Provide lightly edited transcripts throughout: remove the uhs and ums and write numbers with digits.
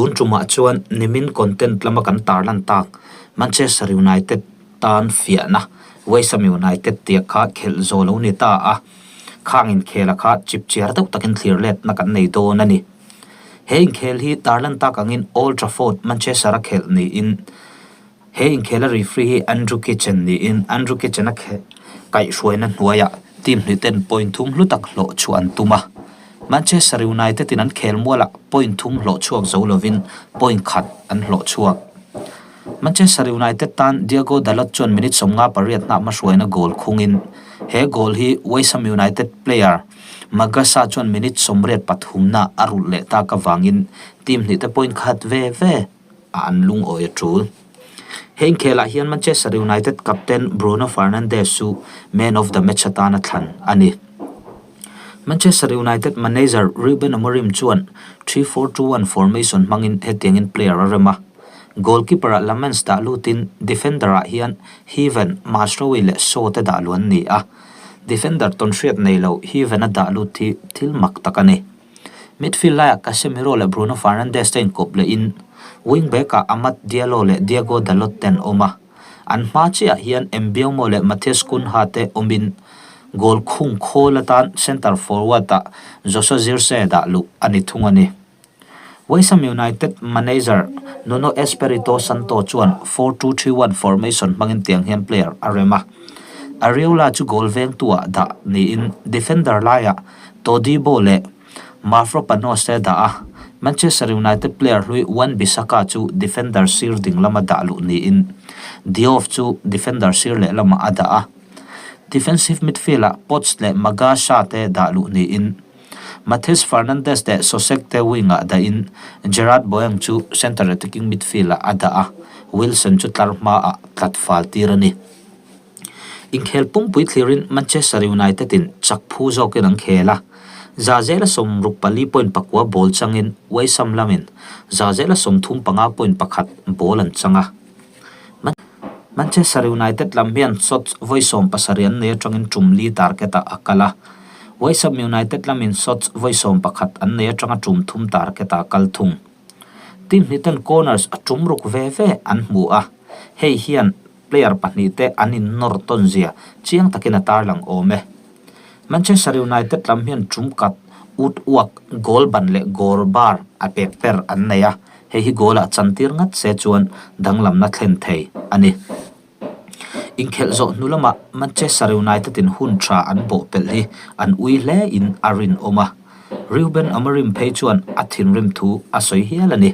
Tun tumah chuan nimin content lama kan tarlan tak Manchester United tan fiahna West Ham United tia kha khelh zawh lo ni ta a, khang inkhela kha chip chiar deuh takin thlir letna kan nei dawn a ni. He inkhel hi tarlan tak angin Old Trafford, Manchester a khelh niin He inkhela referee hi Andrew Kitchen niin Andrew Kitchen-a kaihhruaina hnuaiah team hnih ten point thum hlu tak hlawh chhuah an tum a. Manchester United-in an khel mualah point thum hlawh chhuak zo lovin point khat an hlawh chhuak. Manchester United tan Diogo Dalot chuan minute 58 hnah hmahruaina goal khungin he goal hi West Ham United player Magasa chuan minute 83 na a rulh leh tak avangin team hnih te point khat ve ve a an lungawi a tul. He inkhelah hian Manchester United captain Bruno Fernandes chu man of the match atana thlan a ni. Manchester United manager Ruben Amorim chuan 3-4-2-1 formation hmangin hetiangin player a rem a. Goalkeeper-ah Lammens dah lutin defender-ah hian Heaven, Mazraoui leh Shaw te dah luh an ni a. Defender tawnhriat nei lo Heaven a dah lut hi thil mak tak a ni. Midfield laiah Casemiro leh Bruno Fernandes te inkawp lehin wing-back-ah Amad Diallo leh Diogo Dalot te an awm a. An hma chiahah hian Mbeumo leh Matheus Cunha te awmin goal khung khawl atan centre forward-ah Joshua Zirkzee dah luh a ni thung a ni. West Ham United manager Nuno Espirito Santo chuan 4-2-3-1 formation hmangin tiang hian player a rem a. Areola chu goal vengtuah dah niin defender laiah Todibo leh Mavropanos te dah a, Manchester United player hlui Wan-Bissaka chu defender sir ding lama dah luh niin Diouf chu defender sir lehlamah a dah a. Defensive midfield-ah Potts leh Magasha te dah luh niin Matheus Fernandes leh Soucek te wing-ah dahin Jarrod Bowen chu centre attacking midfield-ah a dah a, Wilson chu tlar hmaah tlat fal tir a ni. Inkhel pumpui thlirin Manchester United-in chak phu zawkin an khel a, Zazela 64.9 ball changin West Ham lamin Zazela 35.1 ball an chang a. Manchester United lam hian shots vawi 17 an nei atangin tum li target-ah a kal a, West Ham United lamin shots vawi 11 an nei atanga tum thum target-ah a kal thung. Team hnihten corners a tum ruk ve ve an hmu a, hei hian Player pahnihte an innawr tawn zia chiang takin a tarlang awm e. Manchester United lam hian tum kat, ut uak, goal ban leh goal bar a pek per an nei a, hei hi goal ah chantir ngat se chuan danglamna thlen thei a ni. Inkhelh zawh hnu lamah Manchester United in hun tha an bawh pelh hi an ui hle in a rinawm a, Ruben Amorim phei chuan a thinrim thu a sawi hial a ni.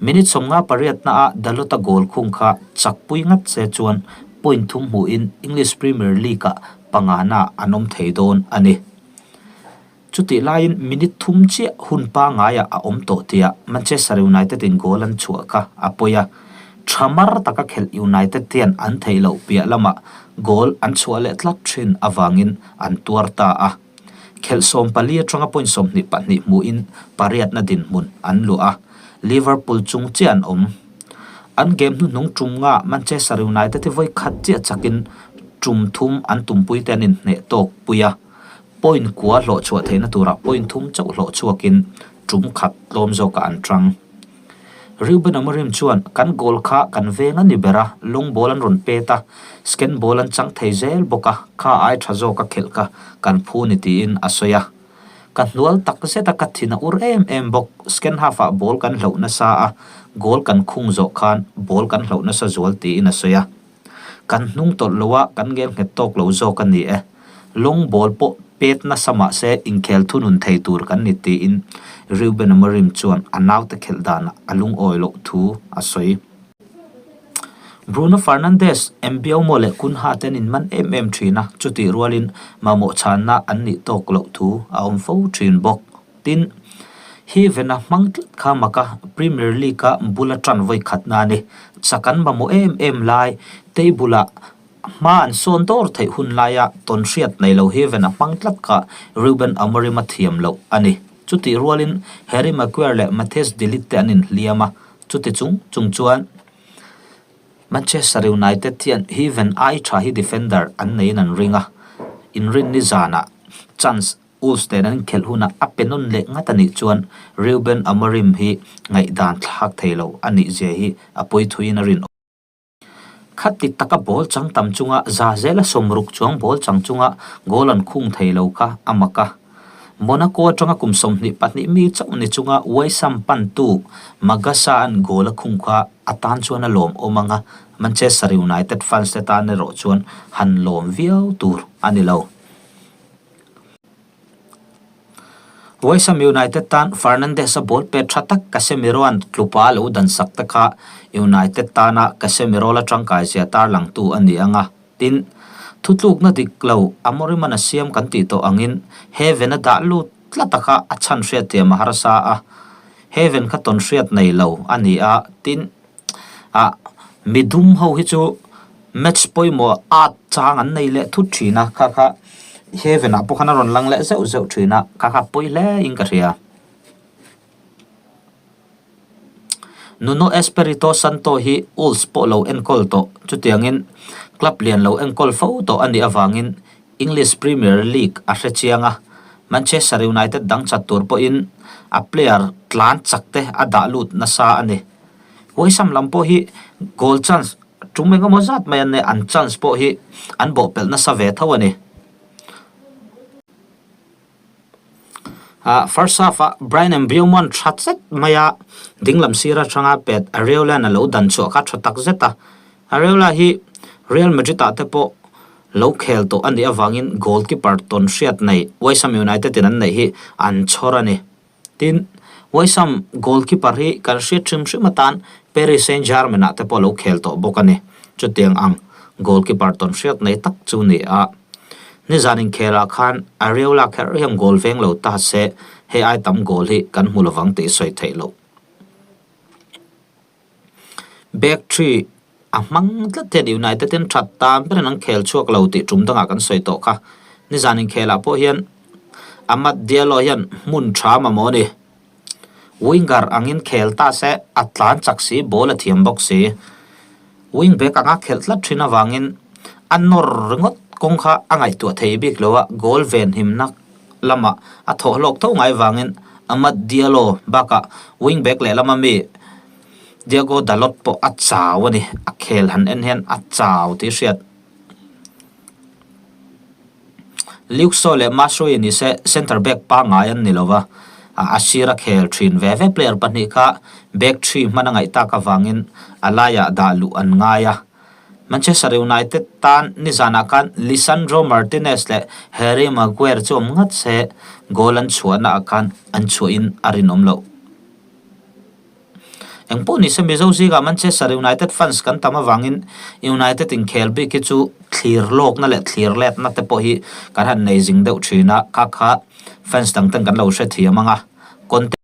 Minute 58 ah Dalot-a goal khung kha chakpui ngat se chuan point thum hmuhin English Premier League-ah pangana an awm thei dawn a ni. Chutih laiin minute thum chiah hun pangaiah a awm tawh tia Manchester United-in goal an chhuah kha a pawi a, tha mar taka khelh United hian an theih loh piah lamah goal an chhuah leh tlat thin avangin an tuar ta a. Khelh 14 atanga point 22 hmuhin pariatna dinhmun an luah a, Liverpool chung chiah an awm. An game hnuhnung tum nga Manchester United hi vawi khat chiah chakin tum thum an tumpui te an inhneh tawk pui a, point kua hlawh chhuah theihna turah point thum chauh hlawh chhuakin tum khat tlawm zawkah an tang. Ruben Amorim chuan, Kan goal kha kan veng a ni ber a, long ball an rawn pet a, second ball an chang thei zel bawk a, kha ai tha zawk a khelh kha kan phu ni tiin a sawi a. Ka hnual tak zet a, ka thin a ur em em bawk, second half ah ball kan hloh nasa a, goal kan khung zawh khan ball kan hloh nasa zual tiin a sawi a. Kan hnung tawlh lo a, kan ngel nghet tawk lo zawk a ni e. Long ball pawh pet nasa mah se inkhel thunun thei tur kan ni tiin Ruben Amorim chuan a naute khelh danah a lungawi loh thu a sawi. Bruno Fernandes, Mbeumo leh Cunha te an inman em em thin a, chutih rualin mamawh chhanna an nih tawk loh thu a awm fo thin bawk. Tin, hi vena hmang tlat kha maka Premier League-a bula tan vawi khatna a ni. Chak an mamawh em em lai, table-ah hma an sawn dawr theih hun laia tawn hriat nei lo hi vena hmang tlat kha Ruben Amorim a thiam loh a ni. Chutih rualin Harry Maguire leh Matthijs de Ligt te an inhliam a, chuti chung chung chuan Manchester United hian hi ven ai tha hi defender an neiin an ring a, inrinni zanah chance. Wolves nen an inkhelh hunah a pe nawn leh ngat a nih chuan Ruben Amorim hi ngaihdan thlak thei lo a nih zia hi a pawi thuiin a rinawm. Khati taka ball chang tam chunga za zela sawmruk chuang ball chang chunga goal an khung thei lo kha a mak a. Monaco atanga kum 22 mi chauh ni chunga West-Ham pantu Magasa-a'n goal a khung kha a tan chuan a lawmawm ang a, Manchester United fans te tan erawh chuan han lawm viau tur a ni lo. West Ham United tan Fernandes-a ball pet tha tak Casemiro-a'n tlupa a lo dan sak te kha United tana Casemiro la tangkai zia tarlangtu a ni ang a. Tin, thutlukna dik lo Amorim-a'n a siam kan tih tawh angin Heaven a dah lut tlat a kha a chhan hriatthiam a harsa a. Heaven kha tawn hriat nei lo a ni a, tin, Ah, midum ho hi chu match pawimawh at chang an nei leh thut thin a, kha kha heaven ah pawh khan a rawn lang leh zeuh zeuh thin a, kha kha pawi hle in ka hria. Nuno Espirito Santo hi Wolves pawh lo enkawl tawh, chutiangin club lian lo enkawl fo tawh a nih avangin English Premier League a hre chiang a, Manchester United dang chat tur pawhin a player tlan chak te a dah lut nasa a ni. Huaisam lam pawh hi goal chance tum eng emaw zat mai an nei, an chance pawh hi an bawhpelh nasa ve tho a ni. Ah, first half ah Bryan Mbeumo-a'n tha zet mai a, dinglam sir atanga pet Areola-a'n a lo dan chhuah kha tha tak zet a. Areola hi Real Madrid ah te pawh lo khel tawh a nih avangin goalkeeper tawn hriat nei West Ham United in an neih hi an chhawr a ni. Tin, West Ham goalkeeper hi kan hriat hrim hrim atan Paris Saint-Germain ah te pawh lo khel tawh bawk a ni. Chutiang ang goalkeeper tawn hriat nei tak chu ni a. Nizan inkhelah khan Areola kher hian goal veng lo ta se hei ai tam goal hi kan hmu lovang tih sawi theih loh. Back three a hmang tlat hian United in that tan berin an khel chhuak lo tih tum dangah kan sawi tawh kha. Nizan inkhelah pawh hian Amad Diallo hian hmun tha mamawh a ni. Winger angin khel ta se a tlan chak si, ball a thiam bawk si. Wing back anga khelh tlat thin avangin a nawr ringawt kawng kha a ngaihtuah thei bik lo a, goal venhimna lamah a thawh hlawk tho ngai vangin Amad Diallo bakah wing back lehlama mi Diogo Dalot pawh a chau a ni. A khel han en hian a chau tih hriat. Luke Shaw leh Mazraoui ni se centre back pangngai an ni lova, a sira khel thin ve ve player pahnih kha back three hman a ngaih tak avangin a laiah dah luh an ngai a. Manchester United tan nizanah khan Lisandro Martinez leh Harry Maguire chu awm ngat se goal an chhuahna ah khan an chhuahin a rinawm loh. Eng pawh nise Mizo zingah Manchester United fans kan tam avangin United inkhel bik hi chu thlir lawkna leh thlir letna te pawh hi kan han nei zing deuh thin a, kha kha fans dang ten kan lo hrethiam ang a. Content.